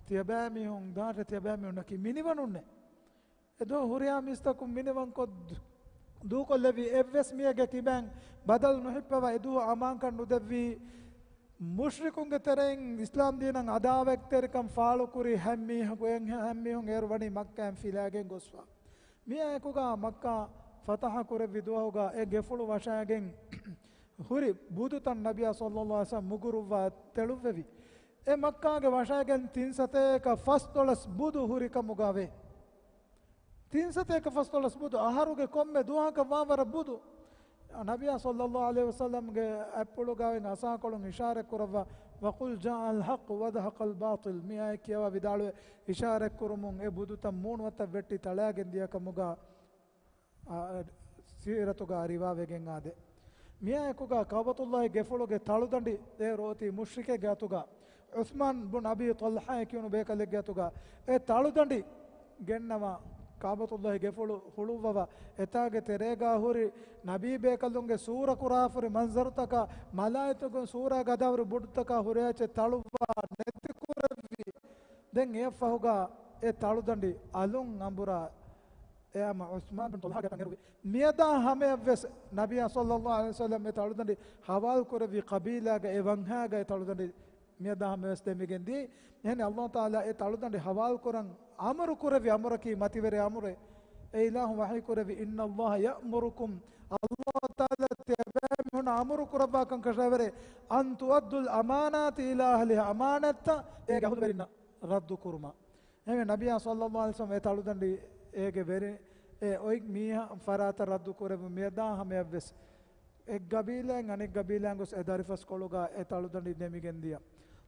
ތިޔަބައިމީހުން ދާށޭ، ތިޔަބައިމީހުންނަކީ މިނިވަނުންނޭ. އެދުވަހު ހުރިހާ މީސްތަކުން މިނިވަންކޮށް ދޫކޮށްލެވި، އެއްވެސް މީހެއްގެ ކިބައިން ބަދަލު ނުހިއްޕަވާ އެދުވަހު އަމާންކަން ނުދެއްވީ. މުޝްރިކުންގެ ތެރެއިން އިސްލާމް ދީނަށް އަދާވަތްތެރިކަން ފާޅުކުރި ހަމަ މީހަކު، އެހެން ހަމަ މީހުން އޭރު ވަނީ މައްކާއިން ފިލާގެން ގޮސްފަ. މިއާއެކުގަ މައްކާ ފަތަޙަ ކުރެއްވި ދުވަހުގަ އެ ގެފުޅު ވަށައިގެން ހުރި ބުދުތައް ނަބިއްޔާ ޞައްލައްލާހު ޢަލައިހި ވަސައްލަމް މުގުރުއްވާ ތެޅުއްވެވި. އެ މައްކާގެ ވަށައިގެން ތިން ސަތޭކަ ފަސްދޮޅަސް ބުދު ހުރި ކަމުގަ ވޭ. ތިން ސަތޭކަ ފަސްދޮޅަސް ބުދު، އަހަރުގެ ކޮންމެ ދުވަހަކަށް ވާވަރަށް ބުދު. ނަބިއްޔާ ޞައްލައްލާހު ޢަލައިހި ވަސައްލަމްގެ އަތްޕުޅުގައި އަސާކޮޅުން އިޝާރަތް ކުރައްވާ، وقل جاء الحق وزهق الباطل. މި އާޔަތް ކިޔަވާ ވިދާޅުވެ، އިޝާރަތް ކުރުމުން އެ ބުދުތައް މޫނުއަތަށް ވެއްޓި ތަޅާގެން ދިޔަ ކަމުގަ، އާ، ސީރަތުގަ ރިވާވެގެން އާދޭ. މިއާއެކުގަ ކަޢުބަތުﷲ ގެފުޅުގެ ތަޅުދަނޑި އޭރު އޮތީ މުޝްރިކެއްގެ އަތުގަ، ޢުޘްމާން ބުން އަބީ ޠަލްޙާ ކިޔުނު ބޭކަލެއްގެ އަތުގަ. އެ ތަޅުދަނޑި ގެންނަވާ، ކަޢުބަތުﷲ ގެފުޅު ހުޅުއްވަވާ، އެތާގެ ތެރޭގަ ހުރި ނަބީ ބޭކަލުންގެ ސޫރަ ކުރާފުރި މަންޒަރުތަކާ، މަލާއިކަތުން ސޫރަ ގަދަވަރު ބޮޑުތަކާ ހުރި އެއްޗެއް ތަޅުއްވާ ނެތިކުރެއްވި. ދެން އެއަށްފަހުގަ އެ ތަޅުދަނޑި އަލުން އަނބުރާ، އެ ހަމަ ޢުޘްމާން ބިން ޠަލްޙާގެ ތަން އެރުވި. މިއަދާ ހަމަޔަށްވެސް ނަބިއްޔާ ޞައްލައްލާހު ޢަލައިހި ވަސައްލަމް އެ ތަޅުދަނޑި ޙަވާލު ކުރެއްވި ޤަބީލާގެ އެ ވަންހާގަ އެ ތަޅުދަނޑި މިއަދާ ހަމަޔަށްވެސް ދެމިގެން ދިޔައީ. އެހެން ﷲ ތަޢާލާ އެ ތަޅުދަނޑި ޙަވާލު ކުރަން އަމުރު ކުރެއްވި އަމުރަކީ މަތިވެރި އަމުރެއް. އެ އިލާހު ވަޙީ ކުރެއްވި، إن الله يأمركم، ﷲ ތަޢާލާ ތިޔަބައިމީހުން އަމުރު ކުރައްވާކަން ކަށަވަރޭ، أن تؤدوا الأمانات إلى أهلها، އަމާނާތްތައް އޭގެ އަހުލުވެރިންނަށް ރައްދު ކުރުމަށް. އެހެންވެ، ނަބިއްޔާ ޞައްލައްލާހު ޢަލައިހި ވަސައްލަމް އެ ތަޅުދަނޑި އޭގެ ވެރި، އެ އޮތް މީހާ ފަރާތަށް ރައްދު ކުރެއްވުން މިއަދާ ހަމަޔަށްވެސް އެއް ގަބީލައިން އަނެއް ގަބީލައިން ގޮސް އެ ދަރިފަސްކޮޅުގަ އެ ތަޅުދަނޑި ދެމިގެން ދިޔަ.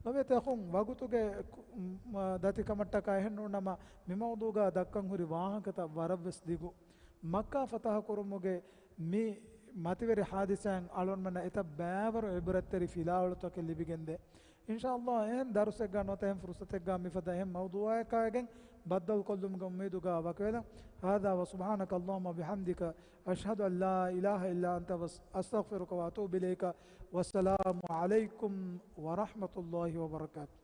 ލޮބުވެތި އަޚުން، ވަގުތުގެ ކު-، މަ-، ދަތިކަމަށްޓަކާ އެހެން ނޫން ނަމަ، މި މައުޟޫގަ ދައްކަން ހުރި ވާހަކަތައް ވަރަށްވެސް ދިގު. މައްކާ ފަތަހަ ކުރުމުގެ މި މަތިވެރި ހާދިސާއިން އަޅުގަނޑުމެންނަށް އެތައް ބައިވަރު ޢިބްރަތްތެރި ފިލާވަޅުތަކެއް ލިބިގެންދޭ. އިންޝާﷲ އެހެން ދަރުސެއްގަ ނުވަތަ އެހެން ފުރުޞަތެއްގަ މިފަދަ އެހެން މައުޟޫއާއެކާގެން ބައްދަލުކޮށްލުމުގެ އުއްމީދުގަ ވަކިވެލަން. هذا وسبحانك اللهم وبحمدك، أشهد أن لا إله إلا أنت، أستغفرك وأتوب إليك. والسلام عليكم ورحمة الله وبركاته.